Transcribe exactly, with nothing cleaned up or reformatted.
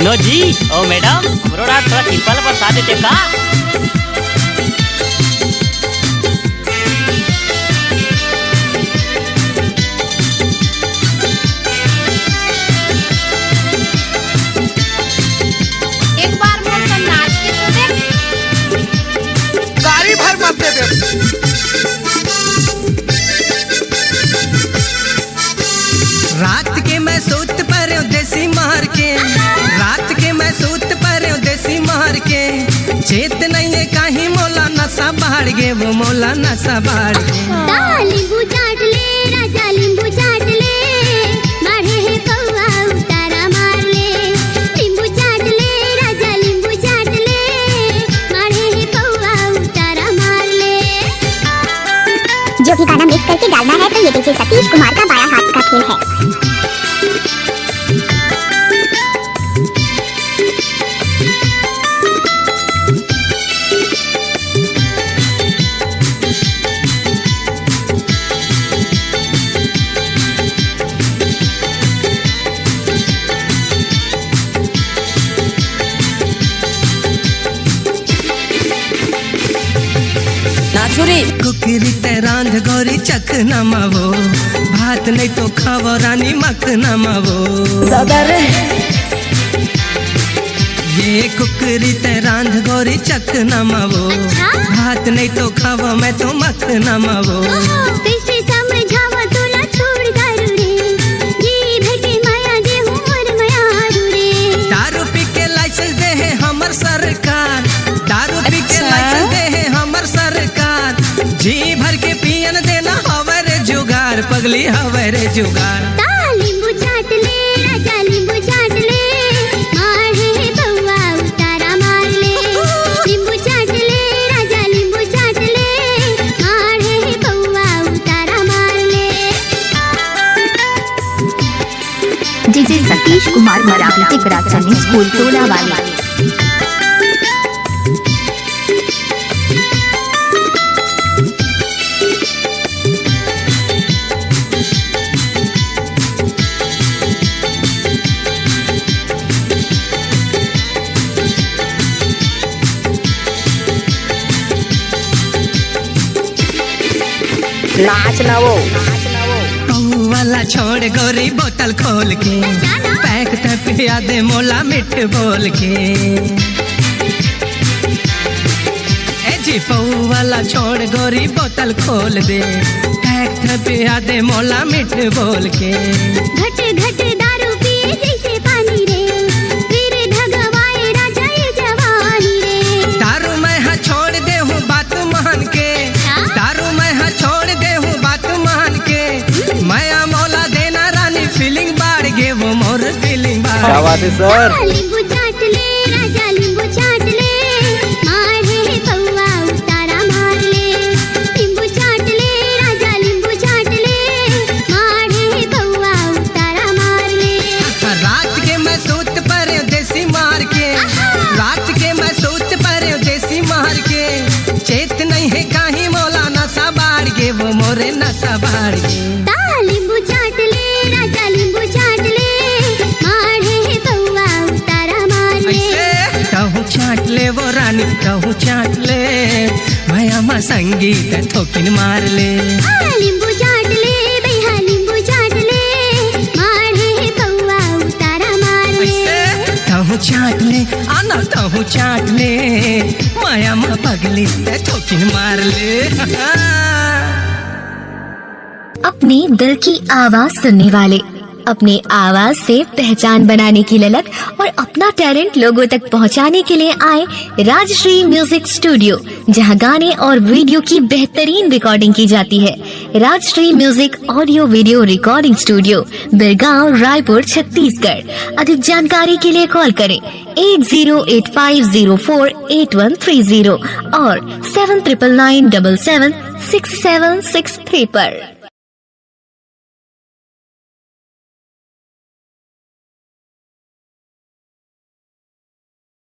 नो जी, ओ मैडम, हमरो ला थोड़ा तिरपल बरसा देते का? एक बार मोर संग नाच के तो देख। गाड़ी भर मत दे दे। रात के मैं सूत परेंव देसी मार के, रात के मैं सूत परेंव देसी मार के। चेत नइये काहीं मोला नसा बाढ़ गे, वो मोला नसा बाढ़ गे। ता लींबू चाट ले राजा, लींबू चाट ले, माढ़े हे पौवा उतारा मार ले। लींबू चाट ले राजा, लींबू चाट ले, माढ़े हे पौवा उतारा मार ले। जो भी गाना मिक्स करके डालना है तो ये डीजे सतीश कुमार का बायां हाथ का खेल है। नाचो रे। कुकरी ते रांध गोरी चखना मा वो, भात नहीं तो खावो रानी मखना मा वो। दादा रे। ये कुकरी ते रांध गोरी चखना मा वो, अच्छा? भात नहीं तो खावो मैं तो मखना मा वो। ओहो, कैसे समझावा तोला छोड़ दारू रे, जी भर के माया दे हूँ मोर मयारू रे। दारू पी के लाइसेंस दे है हमर सरकार, दारू पी के अच्छा। लाइसेंस दे है हमर सरकार, जी भर के पियन देना हवे रे जुगाड़, पगली हवे रे जुगाड़। ता लींबू चाट ले राजा, लींबू चाट ले, माढ़े हे पौवा उतारा मार ले। लींबू चाट ले राजा, लींबू चाट ले, माढ़े हे पौवा उतारा मार ले। डीजे सतीश कुमार मराठी टिकरा चंद स्कूल टोला वाले। नाच ना वो। पौवा ला छोड़ गोरी बोतल खोल के, पैक ते पिया दे मोला मिठ बोल के। ए जी, पौवा ला छोड़ गोरी बोतल खोल दे, पैक ते पिया दे मोला मिठ बोल के। घट घट दारू पिए जैसे पानी रे, फिर धगवाए राजा ये जवानी रे। दारू मैं हा छोड़ दे हूँ बात मान के, हाँ? दारू मैं हा छोड़ दे हूँ बात मान के। मया मोला देना रानी फीलिंग बाढ़ गे, वो मोर फीलिंग बाढ़ क्या बात है सर? लींबू चाट ले राजा, लींबू चाट ले, माढ़े हे पौवा उतारा मार ले। लींबू चाट ले राजा, लींबू चाट ले, माढ़े हे पौवा उतारा मार ले। रात के मैं सूत परेंव देसी मार के, आहा। रात के मैं सूत परेंव देसी मार के। चेत नहीं है काहीं मोला नसा बाढ़ गे, वो मोरे नसा बाढ़ गे। ता लींबू चाट ले राजा, लींबू चाट ले, माढ़े हे पौवा उतारा मार ले। ऐसे तहूँ चाट ले वो रानी, तहूँ चाट ले, मया मा संगीत थोकिन मार ले। आ, लींबू चाट ले भैया, लींबू चाट ले, माढ़े हे पौवा उतारा मार ले। ऐसे तहूँ चाट ले, आना तहूँ चाट ले, मया मा पगली ते थोकिन मार ले। अपने दिल की आवाज सुनने वाले, अपने आवाज से पहचान बनाने की ललक और अपना टैलेंट लोगों तक पहुंचाने के लिए आए राजश्री म्यूजिक स्टूडियो, जहां गाने और वीडियो की बेहतरीन रिकॉर्डिंग की जाती है। Rajshri music audio video recording studio, Birgaon, Raipur, Chhattisgarh. अधिक जानकारी के लिए कॉल करें eight zero eight five zero four eight one three zero और seven triple nine double seven six seven six three पर।